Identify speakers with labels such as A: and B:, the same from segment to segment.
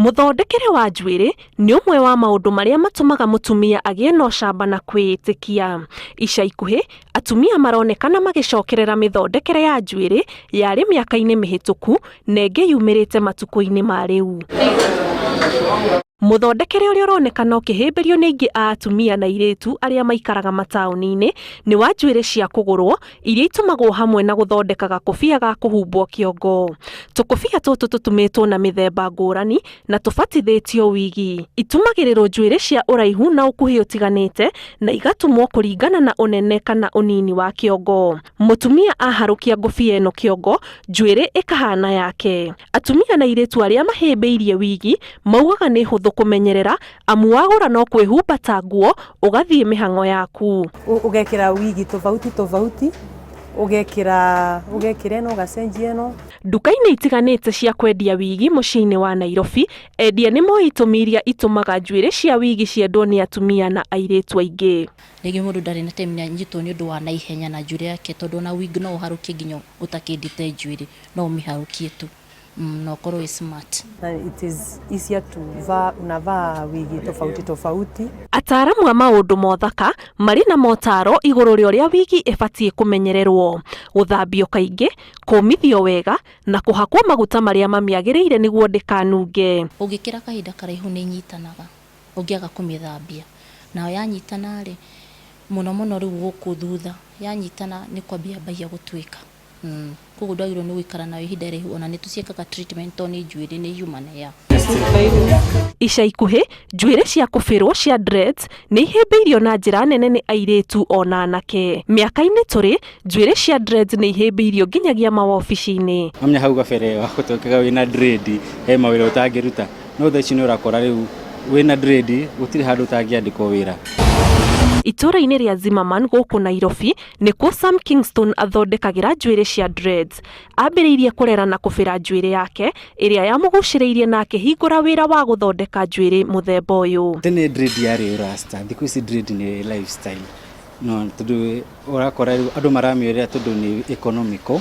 A: Mũthondekere wa njuĩrĩ nĩ ũmwe wa maũndũ marĩa matũmaga mũtumia agĩe na ũcamba na kwĩĩtĩkia. Ica ikuhĩ, atumia maronekana magĩcokerera mĩthondekere ya njuĩrĩ yarĩ mĩaka-inĩ mĩhĩtũku na ĩngĩ yumĩrĩte matukũ-inĩ ma rĩu. Mũthondekere ũrĩa ũronekana ũkĩhĩmbĩrio nĩ aingĩ a atumia na airĩtu arĩa maikaraga mataũni-inĩ nĩ wa njuĩrĩ cia kũgũrwo iria itumagwo hamwe na gũthondeka gakũbia ga kũhumbwo kĩongo. Tũkũbia tũtũ tũtumĩtwo na mĩthemba ngũrani na tũbatithĩtio wigi. Itumagĩrĩrwo njuĩrĩ cia ũraihu na ũkuhĩ ũtiganĩte na igatumwo kũringana na ũnene kana ũnini wa kĩongo. Mũtumia aharũkia ngũbia ĩno kĩongo, njuĩrĩ ĩkahana yake. Atumia na airĩtu arĩa mahĩmbĩirie wigi maugaga nĩ hũthũ kũmenyerera amu wagũra no kwĩhumba ta nguo ũgathiĩ mĩhang'o yaku.
B: Ũgekĩra wigi tofauti tofauti, ũgekĩra ĩno, ũgacenjia ĩno.
A: Nduka-inĩ itiganĩte cia kwendia wigi mũciĩ-inĩ wa Nairobi, endia nĩ moĩ itũmi iria itũmaga njuĩrĩ cia wigi ciendwo nĩ atumia na airĩtu aingĩ.
C: Rĩngĩ mũndũ ndarĩ na time nĩ anyitwo nĩ ũndũ wa naihenya na njuĩrĩ yake, tondũ ona wig no ũharũkie nginya ũtakĩndĩte njuĩrĩ, no ũmĩharũkie tu na ũkorwo wĩ smart.
B: Na it is easier to vaa, unavaa wigi tofauti tofauti.
A: Ataaramu a maũndũ ma ũthaka marĩ na motaro igũrũ rĩa ũrĩa wigi ĩbatiĩ kũmenyererwo, gũthambio kaingĩ, kũmithio wega na kũhakwo maguta marĩa mamĩagĩrĩire nĩguo ndĩkanunge.
C: Ũngĩkĩra kahinda karaihu nĩ ĩnyitanaga ũngĩaga kũmĩthambia, nayo yanyitana rĩ, mũno mũno rĩu gũkũ thutha yanyitana nĩ kwambia yambagia gũtuĩka. Koguo ndwagĩrĩirwo nĩ gũikara nayo ihinda iraihu, ona nĩ tũciĩkaga treatment tondũ nĩ njuĩrĩ, nĩ human hair.
A: Ica ikuhĩ, njuĩrĩ cia kũbĩrwo cia dreads nĩ ihĩmbĩirio na njĩra nene nĩ airĩtu ona anake. Mĩaka-inĩ tũrĩ, njuĩrĩ cia dreads nĩ ihĩmbĩirio nginyagia mawobici-inĩ.
D: Wamenya hau gabere wagũtuĩkaga wĩna dread he mawĩra ũtangĩruta, no thaa ici nĩ ũrakora rĩu wĩna dread gũtirĩ handũ ũtangĩandĩkwo wĩra.
A: Itũũra-inĩ rĩa Zimmerman gũkũ Nairobi nĩkuo Sam Kingston athondekagĩra njuĩrĩ cia dreads. Ambĩrĩirie kũrera na kũbĩra njuĩrĩ yake ĩrĩa yamũgucĩrĩirie na akĩhingũra wĩra wa gũthondeka njuĩrĩ mũthemba ũyũ.
D: Tene dread yarĩ ũrasta, thikũ ici dread nĩ lifestyle. No tondũ ũrakora rĩu andũ maramĩoerera tondũ nĩ economical,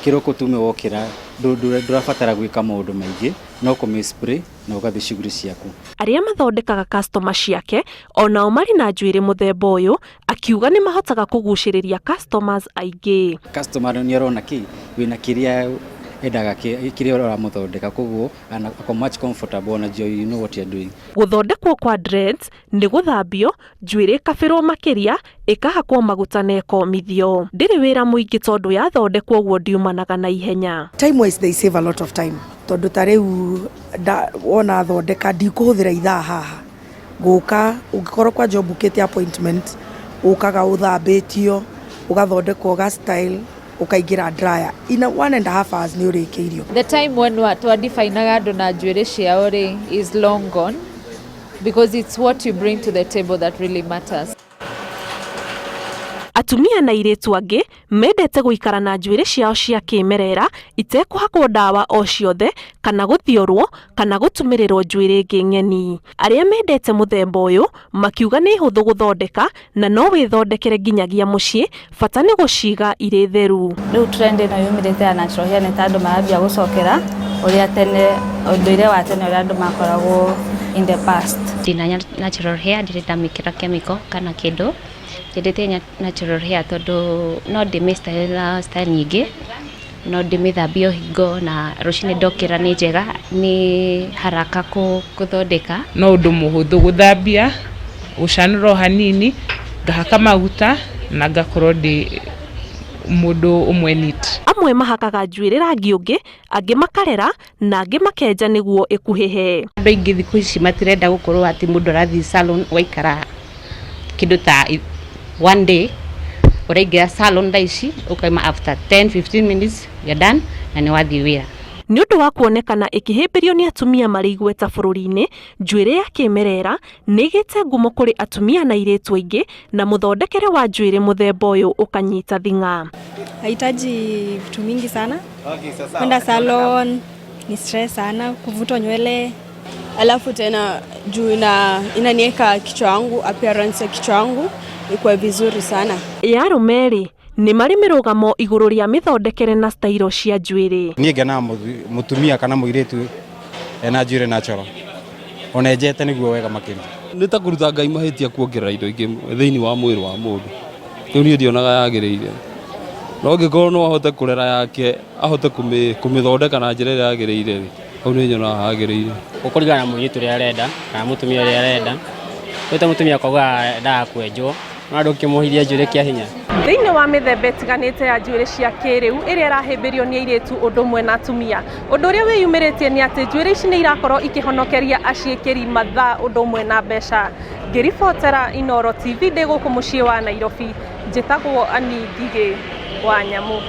D: kĩroko tume wokĩra ndũrabatara gwĩka maũndũ maingĩ, no kũmĩ spray na ũgathiĩ shughuli ciaku.
A: Arĩa mathondekaga customer ciake onao marĩ na njuĩrĩ mũthemba ũyũ, akiuga nĩ mahotaga kũgucĩrĩria customers aingĩ.
D: Customer nĩ arona kĩ wĩna kĩrĩa endaga, kĩrĩa ũramũthondeka, koguo ako much comfortable na you know what you're doing.
A: Gũthondekwo kwa dreads nĩ gũthambio, njuĩrĩ ĩkabĩrwo makĩria, ĩkahakwo maguta na ĩkomithio. Ndĩrĩ wĩra mũingĩ tondũ yathondekwo ũguo ndiumanaga na ihenya.
E: Time wise they save a lot of time, tondũ ta rĩu wona thondeka ndikũhũthĩra ithaa haha gũka, ũngĩkorwo kwanja ũmbukĩte appointment, ũkaga ũthambĩtio, ũgathondekwo ũga style, ũkaingĩra dryer in a 1.5 hours nĩ ũrĩkĩirio.
F: The time when twadefinaga andũ na njuĩrĩ ciao rĩ is long gone, because it's what you bring to the table that really matters.
A: Atumia na airĩtu angĩ mendete gũikara na njuĩrĩ ciao cia kĩmerera itekũhakwo ndawa o ciothe kana gũthiorwo kana gũtumĩrĩrwo njuĩrĩ ĩngĩ ng'eni. Arĩa mendete mũthemba ũyũ makiuga nĩ hũthũ gũthondeka na no wĩthondekere nginyagia mũciĩ, bata nĩ gũciga irĩ theru.
G: Rĩu trend ĩno yumĩrĩte ya natural hair nĩ ta andũ marambia gũcokera ũrĩa tene, ũndũire wa tene ũrĩa andũ makoragwo in the past.
H: Ndĩna natural hair, ndirĩ ndamĩkĩra chemical kana kĩndũ. Nyendete natural hair tondũ no ndĩmĩ style na style nyingĩ, no ndĩmĩthambie o hingo na rũcinĩ ndokĩra nĩ njega, nĩ haraka gũthondeka.
I: No ũndũ mũhũthũ gũthambia, gũcanũra o hanini, ngahaka maguta na ngakorwo ndĩ mũndũ ũmwe neat.
A: Amwe mahakaga njuĩrĩ rangi ũngĩ, angĩ makarera na angĩ makenja nĩguo ĩkuhĩhe.
J: Andũ aingĩ thikũ ici matirenda gũkorwo atĩ mũndũ arathiĩ salon ũgaikara kĩndũ ta one day, ũraingĩra salon thaa ici ũkauma after 10-15 minutes you're done na nĩ wathiĩ wĩra.
A: Nĩ ũndũ wa kuonekana ĩkĩhĩmbĩrio nĩ atumia marĩ igweta bũrũri-inĩ, njuĩrĩ ya kĩmerera nĩ ĩgĩte ngumo kũrĩ atumia na airĩtu aingĩ na mũthondekere wa njuĩrĩ mũthemba ũyũ ũkanyita thing'a.
K: Haihitaji vitu mingi sana. Kwenda salon ni stress sana, kuvutwa nywele.
L: Alafu tena juu inanieka kichwa yangu, appearance ya kichwa yangu ikuwe vizuri sana.
A: Ya arũme rĩ, nĩ marĩ mĩrũgamo igũrũ rĩa mĩthondekere na stailo cia njuĩrĩ.
M: Niĩ ngenaga mũtumia kana mũirĩtu ena njuĩrĩ natural. Ona enjete nĩguo wega makĩria.
N: Nĩ ta kũruta Ngai mahĩtia kuongerera indo ingĩ thĩinĩ wa mwĩrĩ wa mũndũ. Rĩu niĩ ndionaga yagĩrĩire. No angĩkorwo no ahote kũrera yake, ahote kũmĩthondeka na njĩra ĩrĩa yagĩrĩire rĩ, hau nĩ nyonaga hagĩrĩire.
O: Gũkũringana na mũirĩtu ũrĩa arenda kana mũtumia ũrĩa arenda. Rĩu ta mũtumia akauga endaga kwenjwo, no ndũngĩmuohithia njuĩrĩ kĩa hinya.
A: Thĩinĩ wa mĩthemba ĩtiganĩte ya njuĩrĩ cia kĩrĩu ĩrĩa ĩrahĩmbĩrio nĩ airĩtu ũndũ ũmwe na atumia. Ũndũ ũrĩa wĩyumĩrĩtie nĩ atĩ njuĩrĩ ici nĩ irakorwo ikĩhonokeria aciĩkĩri mathaa ũndũ ũmwe na mbeca. Ngĩribotera Inooro TV ndĩ gũkũ mũciĩ wa Nairobi, njĩtagwo Annie Ngigĩ wa Nyamũ.